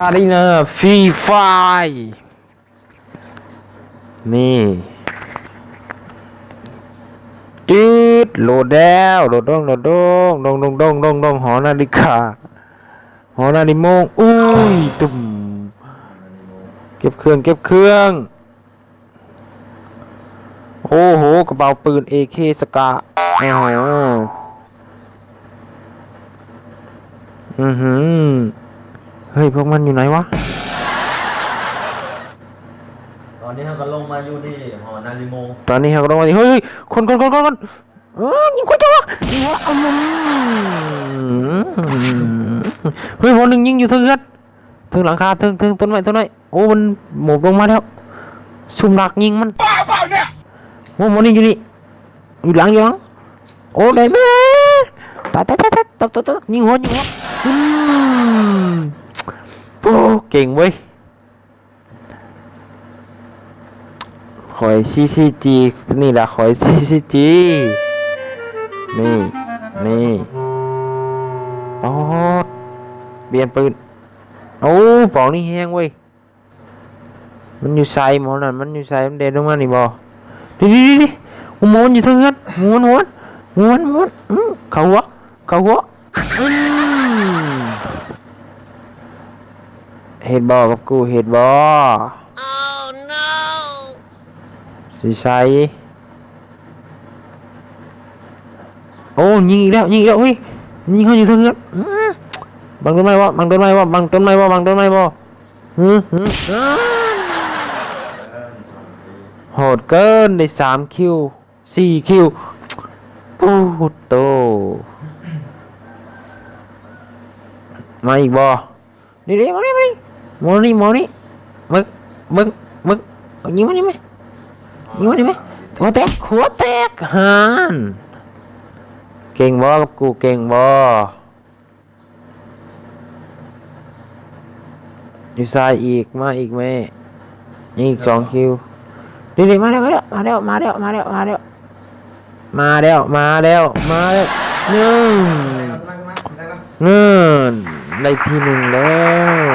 ອາຣີນາຟຣີໄຟ ນີ້ ຈືດ ໂຫຼດແລ້ວ ໂຫຼດດົງ ໂຫຼດດົງ ດົງ ດົງ ດົງ ດົງ ຫໍນາລິກາ ຫໍນາລິໂມງ ອຸ້ຍ ຕຸ້ມ ເກັບເຄື່ອງ ເກັບເຄື່ອງ ໂອ້ໂຫ ກະເປົາປືນເອເຄສະກະ ໂອ້ໂຫ ອືຫື ເຮີ້ຍ ພວກມັນຢູ່ໃນວະ? ຕອນນີ້ເຮົາກະລົງມາຢູ່ທີ່ຫໍນາລິໂມງ ຕອນນີ້ເຮົາກະລົງມາ ເຮີ້ຍ ຄົນ ຄົນ ຄົນ ຄົນ ຄົນ ເອີ ຍິງຄົນເຈົ້າວະ ຍິງວະ ອືມ ເຮີ້ຍ ຫົວໜຶ່ງຍິງຢູ່ເທິງເຮືອນ ເທິງຫຼັງຄາ ເທິງ ເທິງຕົ້ນໄມ້ ຕົ້ນໄມ້ ໂອ້ ມັນໂໝບລົງມາແລ້ວ ຊຸມດັກຍິງມັນ ໂອ້ ໝໍນີ້ຢູ່ນີ້ ຢູ່ຫຼັງ ຢູ່ຫຼັງ ໂອ້ ໄດ້ແມ່ ຕາຍ ຕາຍ ຕາຍ ຕາຍ ຕາຍ ຕາຍ ຍິງຫົວ ຍິງຫົວ ອືມ ໂອ້ ເກັ່ງເວີຍ ຂ້ອຍ ຊີຊີຈີ ນີ້ລະ ຂ້ອຍ ຊີຊີຈີ ນີ້ ນີ້ ປອດ ປ່ຽນປືນ ໂອ້ ປອກນີ້ແຮງເວີຍ ມັນຢູ່ໃສ ໝໍນັ້ນ ມັນຢູ່ໃສ ມັນແລ່ນລົງມານີ້ບໍ່? ນີ້ ນີ້ ນີ້ ໂອ້ ໝໍຢູ່ເທິງເຮືອນ ໝໍ ໝໍ ໝໍ ໝໍ ອືມ ເຂົ້າຫົວ ເຂົ້າຫົວ ອືມ ເຮັດບໍ່ກັບກູ ເຮັດບໍ່? ຊິໃສ່ ໂອ້ ຍິງອີກແລ້ວ ຍິງອີກແລ້ວ ເຮີ້ຍ ຍິງເຮົາຢູ່ເທິງເຮືອນ ອືມ ບັງຕົ້ນໄມ້ບໍ່ ບັງຕົ້ນໄມ້ບໍ່ ບັງຕົ້ນໄມ້ບໍ່ ບັງຕົ້ນໄມ້ບໍ່ ຫື ຫື ໂຫດເກີນ ໄດ້ສາມຄິວ ສີ່ຄິວ ໂອ້ໂຕ ມາອີກບໍ່? ນີ້ເດ້ ມານີ້ ມານີ້ ມານີ້ ມານີ້ ເບິ່ງ ເບິ່ງ ເບິ່ງ ຍິງມານີ້ແມ ຍິງມານີ້ແມ ຫົວແຕກ ຫົວແຕກ ຫັ້ນ ເກັ່ງບໍ່ກັບກູ ເກັ່ງບໍ່? ຢູ່ຊ້າຍອີກ ມາອີກແມ່ ຍັງອີກສອງຄິວ ນີ້ໆ ມາແລ້ວ ມາແລ້ວ ມາແລ້ວ ມາແລ້ວ ມາແລ້ວ ມາແລ້ວ ມາແລ້ວ ມາແລ້ວ ໜຶ່ງ ນັ້ນ ໄດ້ທີໜຶ່ງແລ້ວ